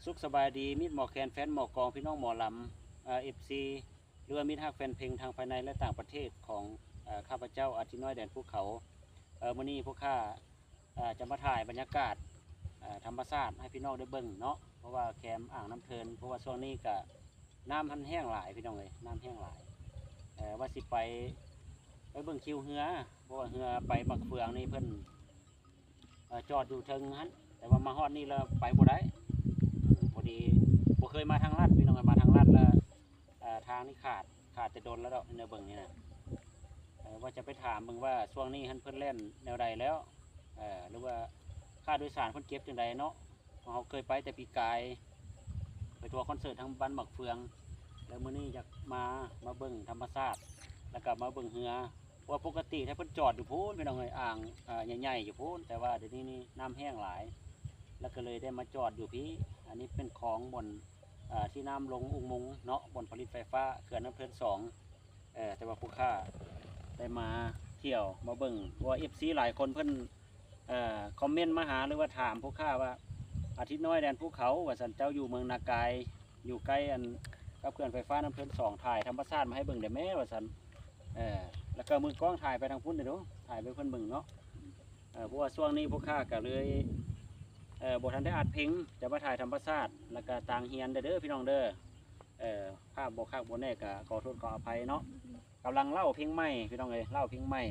ສຸກສະບາຍດີ ມິດໝໍແຄນ ແຟນໝໍກອງ ພີ່ນ້ອງໝໍລຳ ເອີ ເອັຟຊີ ຫຼືວ່າມິດຮັກແຟນເພງທັງພາຍໃນ ແລະ ຕ່າງປະເທດຂອງ ເອີ ຂ້າພະເຈົ້າ ອາທິນ້ອຍແດນພູເຂົາ. ເອີ ມື້ນີ້ພວກຂ້າ ເອີ ຈະມາຖ່າຍບັນຍາກາດ ເອີ ທຳມະຊາດໃຫ້ພີ່ນ້ອງໄດ້ເບິ່ງເນາະ ເພາະວ່າແຄມອ່າງນ້ຳເທີນ ເພາະວ່າຊ່ວງນີ້ກະນ້ຳມັນແຫ້ງຫຼາຍ ພີ່ນ້ອງເອີຍ ນ້ຳແຫ້ງຫຼາຍ. ເອີ ວ່າຊິໄປ ໄປເບິ່ງຄິວເຮືອ ເພາະວ່າເຮືອໄປໝາກເຟືອງນີ້ເພິ່ນ ເອີ ຈອດຢູ່ເທິງຫັ້ນ ແຕ່ວ່າມາຮອດນີ້ແລ້ວໄປບໍ່ໄດ້ ເອີ ພໍດີບໍ່ເຄີຍມາທາງລັດ ພີ່ນ້ອງເອີຍ ມາທາງລັດແລ້ວ ເອີ ທາງນີ້ຂາດ ຂາດແຕ່ດົນແລ້ວດອກ ແນວເບິ່ງນີ້ນະ. ເອີ ວ່າຈະໄປຖາມເບິ່ງວ່າຊ່ວງນີ້ຫັ້ນເພິ່ນແລ່ນແນວໃດແລ້ວ ເອີ ຫຼືວ່າຄ່າໂດຍສານເພິ່ນເກັບຈັ່ງໃດເນາະ ເຮົາເຄີຍໄປແຕ່ປີກາຍ ໄປທົວຄອນເສີດທາງບ້ານໝາກເຟືອງ ແລ້ວມື້ນີ້ຢາກມາ ມາເບິ່ງທຳມະຊາດ ແລ້ວກໍມາເບິ່ງເຮືອ ເພາະວ່າປົກກະຕິແທ້ເພິ່ນຈອດຢູ່ພຸ້ນ ພີ່ນ້ອງເອີຍ ອ່າງ ເອີ ໃຫຍ່ໆຢູ່ພຸ້ນ ແຕ່ວ່າດຽວນີ້ນີ້ນ້ຳແຫ້ງຫຼາຍ ແລ້ວກໍເລີຍໄດ້ມາຈອດຢູ່ພີ້. ອັນນີ້ເປັນຄອງບ່ອນ ເອີ ທີ່ນ້ຳລົງອຸໂມງເນາະ ບ່ອນຜະລິດໄຟຟ້າເຂື່ອນນ້ຳເທີນສອງ. ເອີ ແຕ່ວ່າຜູ້ຂ້າໄດ້ມາທ່ຽວມາເບິ່ງ ເພາະວ່າເອັຟຊີຫຼາຍຄົນເພິ່ນ ເອີ ຄອມເມັນມາຫາ ຫຼືວ່າຖາມຜູ້ຂ້າວ່າ ອາທິດນ້ອຍແດນພູເຂົາ ວ່າຊັ້ນ ເຈົ້າຢູ່ເມືອງນາກາຍ ຢູ່ໃກ້ອັນກັບເຂື່ອນໄຟຟ້ານ້ຳເທີນສອງ ຖ່າຍທຳມະຊາດມາໃຫ້ເບິ່ງໄດ້ແມ້ ວ່າຊັ້ນ. ເອີ ແລ້ວກໍມືກ້ອງຖ່າຍໄປທາງພຸ້ນເດີ້ ຖ່າຍໄປເພິ່ນເບິ່ງເນາະ. ເອີ ເພາະວ່າຊ່ວງນີ້ພວກຂ້າກໍເລີຍ ເອີ ບໍ່ທັນໄດ້ອັດເພງ ຈະມາຖ່າຍທຳມະຊາດ ແລ້ວກໍຕ່າງເຮືອນເດີ້ ເດີ້ ພີ່ນ້ອງເດີ້. ເອີ ພາບບໍ່ຄັກບໍ່ແນ່ກໍຂໍໂທດຂໍອະໄພເນາະ. ກຳລັງເລົ່າເພງໃໝ່ ພີ່ນ້ອງເອີຍ ເລົ່າເພງໃໝ່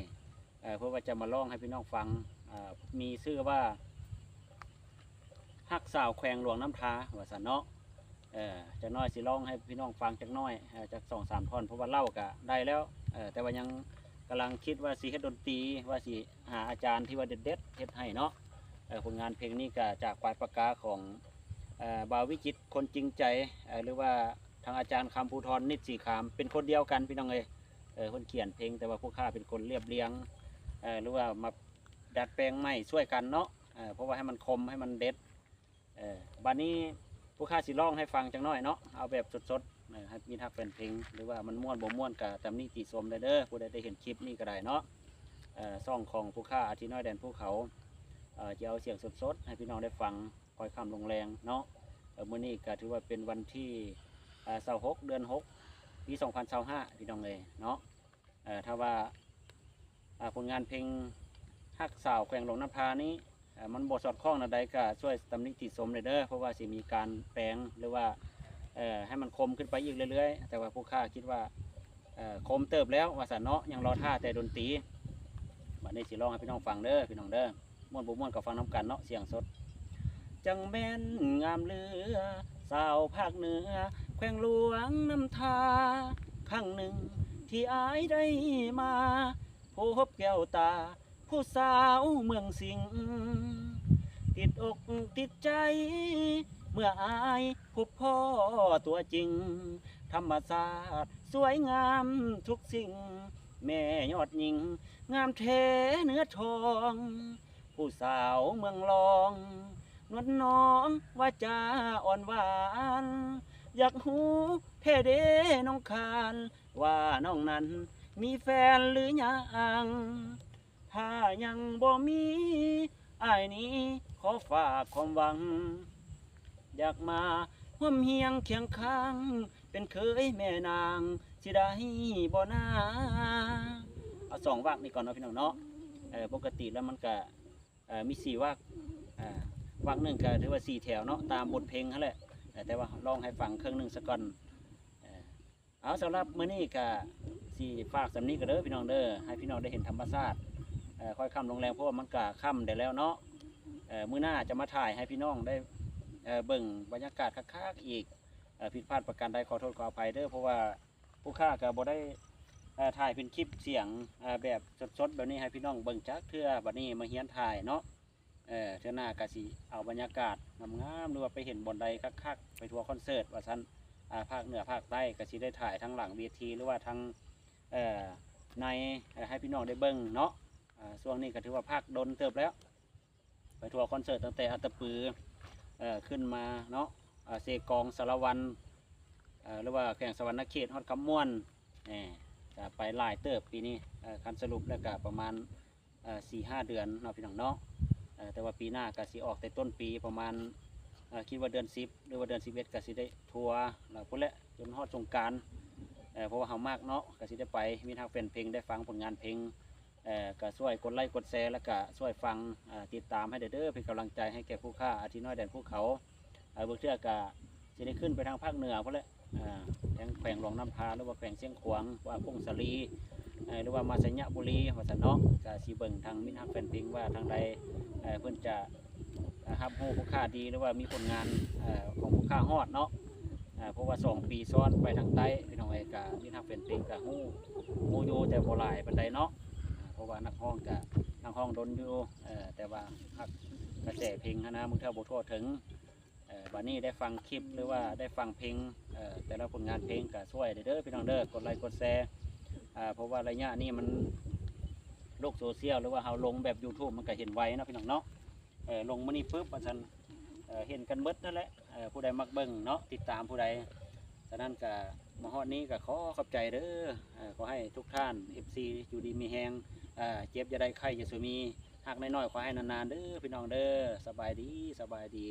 ເອີ ເພື່ອວ່າຈະມາຮ້ອງໃຫ້ພີ່ນ້ອງຟັງ ເອີ ມີຊື່ວ່າ ຮັກສາວແຂວງຫຼວງນ້ຳທາ ວ່າຊັ້ນເນາະ. ເອີ ຈັກໜ້ອຍຊິຮ້ອງໃຫ້ພີ່ນ້ອງຟັງຈັກໜ້ອຍ ເອີ ຈັກສອງສາມທ່ອນ ເພາະວ່າເລົ່າກະໄດ້ແລ້ວ ເອີ ແຕ່ວ່າຍັງກຳລັງຄິດວ່າຊິເຮັດດົນຕີ ວ່າຊິຫາອາຈານທີ່ວ່າເດັດໆເຮັດໃຫ້ເນາະ. ເອີ ຜົນງານເພງນີ້ກະຈາກປາຍປາກກາຂອງ ເອີ ບ່າວວິຈິດ ຄົນຈິງໃຈ ເອີ ຫຼືວ່າທາງອາຈານຄຳພູທອນ ນິດສີຂາມ ເປັນຄົນດຽວກັນ ພີ່ນ້ອງເອີຍ. ເອີ ເພິ່ນຂຽນເພງ ແຕ່ວ່າພວກຂ້າເປັນຄົນລຽບລຽງ ເອີ ຫຼືວ່າມາດັດແປງໃໝ່ຊ່ວຍກັນເນາະ ເອີ ເພາະວ່າໃຫ້ມັນຄົມ ໃຫ້ມັນເດັດ. ເອີ ບາດນີ້ພວກຂ້າຊິຮ້ອງໃຫ້ຟັງຈັກໜ້ອຍເນາະ ເອົາແບບສົດໆ ເອີ ໃຫ້ມິດຮັກແຟນເພງ ຫຼືວ່າມັນມ່ວນບໍ່ມ່ວນກໍຕຳໜິຕິຊົມໄດ້ເດີ້ ຜູ້ໃດໄດ້ເຫັນຄລິບນີ້ກໍໄດ້ເນາະ. ເອີ ຊ່ອງຂອງພວກຂ້າ ອາທິດນ້ອຍແດນພູເຂົາ ເອີ ຈະເອົາສຽງສົດໆໃຫ້ພີ່ນ້ອງໄດ້ຟັງ ຄ່ອຍຄ່ຳລົງແລງເນາະ. ເອີ ມື້ນີ້ກໍຖືວ່າເປັນວັນທີ ເອີ ຊາວຫົກ ເດືອນຫົກ ປີສອງພັນຊາວຫ້າ ພີ່ນ້ອງເອີຍເນາະ. ເອີ ຖ້າວ່າ ເອີ ຜົນງານເພງຮັກສາວແຂວງຫຼວງນ້ຳທານີ້ ເອີ ມັນບໍ່ສອດຄ່ອງແນວໃດ ກໍຊ່ວຍຕຳໜິຕິຊົມແດ່ເດີ້ ເພາະວ່າຊິມີການແປງ ຫຼືວ່າ ເອີ ໃຫ້ມັນຄົມຂຶ້ນໄປອີກເລື້ອຍໆ ແຕ່ວ່າພວກຂ້າຄິດວ່າ ເອີ ຄົມເຕີບແລ້ວວ່າຊັ້ນເນາະ ຍັງລໍຖ້າແຕ່ດົນຕີ. ບາດນີ້ຊິຮ້ອງໃຫ້ພີ່ນ້ອງຟັງເດີ້ ພີ່ນ້ອງເດີ້ ມ່ວນບໍ່ມ່ວນກໍຟັງນຳກັນເນາະ ສຽງສົດ. ຈັ່ງແມ່ນງາມເຫຼືອ ສາວພາກເໜືອ ແຂວງຫຼວງນ້ຳທາ ຄັ້ງໜຶ່ງທີ່ອ້າຍໄດ້ມາ ພົບແກ້ວຕາຜູ້ສາວເມືອງສິງ ຕິດອົກຕິດໃຈ ເມື່ອອ້າຍພົບພໍ້ຕົວຈິງ ທຳມະຊາດສວຍງາມທຸກສິ່ງ ແມ່ຍອດຍິງງາມແທ້ເນື້ອທອງ ຜູ້ສາວເມືອງລອງ ນວນນ້ອງວາຈາອ່ອນຫວານ ຢາກຮູ້ແທ້ເດນ້ອງຄານ ວ່ານ້ອງນັ້ນມີແຟນຫຼືຍັງ ຖ້າຍັງບໍ່ມີ ອ້າຍນີ້ຂໍຝາກຄວາມຫວັງ ຢາກມາຮ່ວມຮຽງຄຽງຂ້າງ ເປັນເຂີຍແມ່ນາງ ຊິໄດ້ບໍ່ນາ? ເອົາສອງວັກນີ້ກ່ອນເນາະ ພີ່ນ້ອງເນາະ. ເອີ ປົກກະຕິແລ້ວມັນກະ ເອີ ມີສີ່ວັກ ເອີ ວັກໜຶ່ງກະຖືວ່າສີ່ແຖວເນາະ ຕາມບົດເພງຫັ້ນແຫຼະ ເອີ ແຕ່ວ່າຮ້ອງໃຫ້ຟັງເຄິ່ງໜຶ່ງສາກ່ອນ. ເອີ ເອົາ ສຳລັບມື້ນີ້ກະຊິຝາກສ່ຳນີ້ກ່ອນເດີ້ ພີ່ນ້ອງເດີ້ ໃຫ້ພີ່ນ້ອງໄດ້ເຫັນທຳມະຊາດ ເອີ ຄ່ອຍຄ່ຳລົງແລງ ເພາະວ່າມັນກະຄ່ຳໄດ້ແລ້ວເນາະ. ເອີ ມື້ໜ້າຈະມາຖ່າຍໃຫ້ພີ່ນ້ອງໄດ້ ເອີ ເບິ່ງບັນຍາກາດຄັກໆອີກ. ເອີ ຜິດພາດປະການໃດຂໍໂທດຂໍອະໄພເດີ້ ເພາະວ່າ ຜູ້ຂ້າກໍບໍ່ໄດ້ ເອີ ຖ່າຍເປັນຄລິບສຽງ ເອີ ແບບສົດໆແບບນີ້ໃຫ້ພີ່ນ້ອງເບິ່ງຈັກເທື່ອ ບັດນີ້ມາຮຽນຖ່າຍເນາະ. ເອີ ເທື່ອໜ້າກໍຊິເອົາບັນຍາກາດງາມໆ ຫຼືວ່າໄປເຫັນບ່ອນໃດຄັກໆ ໄປທົວຄອນເສີດວ່າຊັ້ນ ອາ ພາກເໜືອພາກໃຕ້ ກໍຊິໄດ້ຖ່າຍທາງຫຼັງເວທີ ຫຼືວ່າທາງ ເອີ ໃນ ເອີ ໃຫ້ພີ່ນ້ອງໄດ້ເບິ່ງເນາະ. ອາ ຊ່ວງນີ້ກໍຖືວ່າພັກດົນເຕີບແລ້ວ ໄປທົວຄອນເສີດຕັ້ງແຕ່ອັດຕະປື ເອີ ຂຶ້ນມາເນາະ ອາ ເຊກອງ ສາລະວັນ ເອີ ຫຼືວ່າແຂວງສະຫວັນນະເຂດ ຮອດຄຳມ່ວນ ເອີ ກະໄປຫຼາຍເຕີບປີນີ້ ເອີ ຄັນສະຫຼຸບແລ້ວກະປະມານ ເອີ ສີ່ຫ້າເດືອນເນາະ ພີ່ນ້ອງເນາະ. ເອີ ແຕ່ວ່າປີໜ້າກະຊິອອກແຕ່ຕົ້ນປີ ປະມານ ເອີ ຄິດວ່າເດືອນສິບ ຫຼືວ່າເດືອນສິບເອັດ ກໍຊິໄດ້ທົວ ແລ້ວພຸ້ນແຫຼະ ຈົນຮອດສົງການ ເອີ ເພາະວ່າເຮົາມັກເນາະ ກໍຊິໄດ້ໄປ ມິດຮັກແຟນເພງ ໄດ້ຟັງຜົນງານເພງ ເອີ ກໍຊ່ວຍກົດໄລກົດແຊ ແລ້ວກໍຊ່ວຍຟັງ ເອີ ຕິດຕາມໃຫ້ແດ່ເດີ ເປັນກຳລັງໃຈໃຫ້ແກ່ຜູ້ຄ້າອາທິນ້ອຍແດນພູເຂົາ ເອີ ບາງເທື່ອກໍຊິໄດ້ຂຶ້ນໄປທາງພາກເໜືອພຸ້ນແຫຼະ ເອີ ທາງແຂວງຫຼວງນ້ຳທາ ຫຼືວ່າແຂວງຊຽງຂວາງ ວ່າຜົ້ງສາລີ ເອີ ຫຼືວ່າມາໄຊຍະບູລີ ວ່າຊັ້ນເນາະ ກໍຊິເບິ່ງທາງມິດຮັກແຟນເພງວ່າທາງໃດ ເອີ ເພິ່ນຈະ ເອີ ຮັບຮູ້ຜູ້ຄ້າດີ ຫຼືວ່າມີຜົນງານ ເອີ ຂອງຜູ້ຄ້າຮອດເນາະ ເອີ ເພາະວ່າສອງປີຊ້ອນໄປທາງໃຕ້ ພີ່ນ້ອງເອີຍ ກະມິດຮັກແຟນເພງກະຮູ້ ຮູ້ຢູ່ແຕ່ບໍ່ຫຼາຍປານໃດເນາະ ເພາະວ່ານັກຮ້ອງກະ ນັກຮ້ອງດົນຢູ່ ເອີ ແຕ່ວ່າຮັກກະແສເພງຫັ້ນນະ ບາງເທື່ອບໍ່ທົ່ວເຖິງ ເອີ ບາດນີ້ໄດ້ຟັງຄລິບ ຫຼືວ່າໄດ້ຟັງເພງ ເອີ ແຕ່ລະຜົນງານເພງກະຊ່ວຍເດີ ພີ່ນ້ອງເດີ ກົດໄລກົດແຊ ເອີ ເພາະວ່າໄລຍະນີ້ມັນ ໂລກໂຊຊຽວ ຫຼືວ່າເຮົາລົງແບບຢູທູບ ມັນກະເຫັນໄວເນາະ ພີ່ນ້ອງເນາະ ເອີ ລົງມື້ນີ້ປຶບ ວ່າຊັ້ນ ເອີ ເຫັນກັນເບິດນັ້ນແຫຼະ ເອີ ຜູ້ໃດມັກເບິ່ງເນາະ ຕິດຕາມຜູ້ໃດ ສະນັ້ນກະມາຮອດນີ້ກະຂໍຂອບໃຈເດີ ເອີ ຂໍໃຫ້ທຸກທ່ານ ເອັຟຊີ ຢູ່ດີມີແຮງ ເອີ ເຈັບຢ່າໄດ້ ໄຂ້ຢ່າສູ່ມີ ຮັກນ້ອຍໆ ຂໍໃຫ້ນານໆ ເດີ ພີ່ນ້ອງເດີ ສະບາຍດີ ສະບາຍດີ.